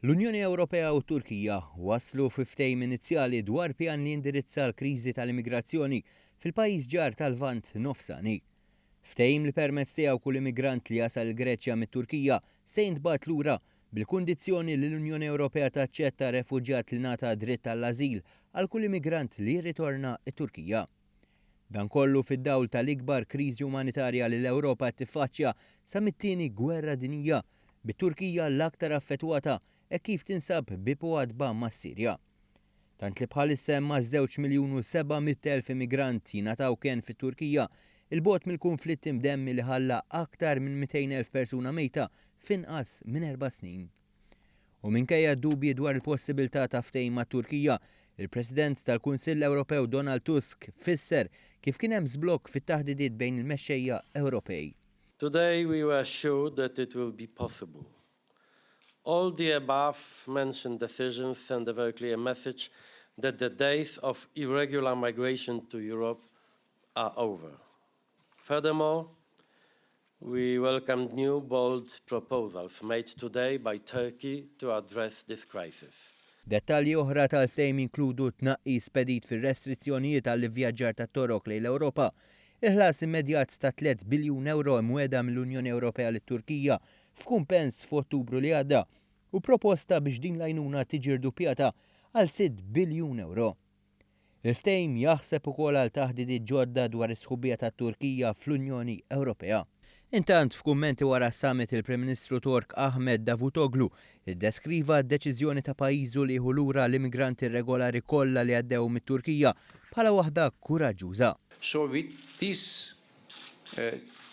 L-Unjoni Ewropea u t-Turkija waslu fi ftehim inizjali dwar pjan li jindirizza l-kriżi tal-immigrazzjoni fil-pajjiż ġar tal-Lvant Nofsani. Ftehim li permezz tiegħu kull immigrant li jasal il-Greċja mit-Turkija se jintbagħat lura bil-kundizzjoni li l-Unjoni Ewropea taċċetta refuġjat li ngħata dritt għall-ażil għal kull immigrant li jirritorna t-Turkija. Dan kollu fid-dawl tal-ikbar kriżi umanitarja li l-Ewropa qed tiffaċċja sa mit-Tieni Gwerra Dinjija, bit-Turkija l-aktar affettwata hekk kif tinsab bieb u għatba mas-Sirja. Tant li bħalissa hemm maż-żewġ miljun u 700,000 immigrant jingħataw kenn fit-Turkija, 'il bogħod mill-kunflitt imdemmi li ħalla aktar minn 200,000 persuna mejta f'inqas minn erba' snin. U minkejja d-dubji dwar il-possibilità ta' ftehim mat-Turkija, il-President tal-Kunsill Ewropew Donald Tusk fisser kif kien hemm żblokk fit-taħdidiet bejn il-mexxejja Ewropej. Today we were sure that it will be possible. All the above mentioned decisions send a very clear message that the days of irregular migration to Europe are over. Furthermore, we welcomed new bold proposals made today by Turkey to address this crisis. Dettalji oħra tal-ftehim jinkludu tnaqqis spedit fir-restrizzjonijiet għall-ivvjaġġar tat-Torok lejn l-Ewropa, il-ħlas immedjat ta' 3 biljun ewro imwiegħda mill-Unjoni Ewropea lit-Turkija f'kumpens f'Ottubru li għadda u proposta biex din l-għajnuna tiġi rduppjata għal 6 biljun ewro. Il-ftehim jaħseb ukoll għal taħdidiet ġodda dwar is-sħubija tat-Turkija fl-Unjoni Ewropea. Intant, f'kummenti wara s-summit il-Prim Ministru Tork Ahmet Davutoglu iddeskriva d-deċiżjoni ta' pajjiżu li jieħu lura l-immigranti irregolari kollha li għaddew mit-Turkija bħala waħda kuraġġuża. So with this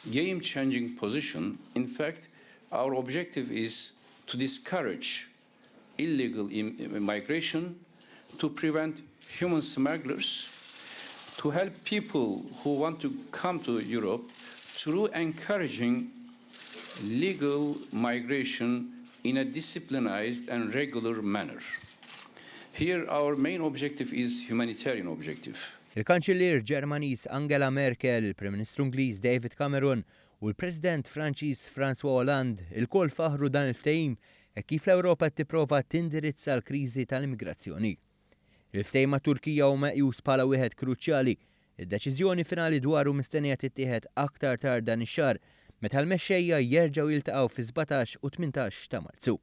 game-changing position, in fact, our objective is to discourage illegal migration, to prevent human smugglers, to help people who want to come to Europe through encouraging legal migration in a disciplined and regular manner. Here our main objective is humanitarian objective. Il-Kanċillier Ġermaniż Angela Merkel, il-Prim Ministru Ingliż David Cameron u l-President Franċiż François Hollande ilkoll faħru dan il-ftehim hekk kif l-Ewropa qed tipprova tindirizza l-kriżi tal-immigrazzjoni. Il-ftehim mat-Turkija hu meqjus bħala wieħed kruċjali. Id-deċiżjoni finali dwaru mistennija tittieħed aktar tard dan ix-xahar meta l-mexxejja jerġgħu jiltaqgħu fis-17 u 18 ta' Marzu.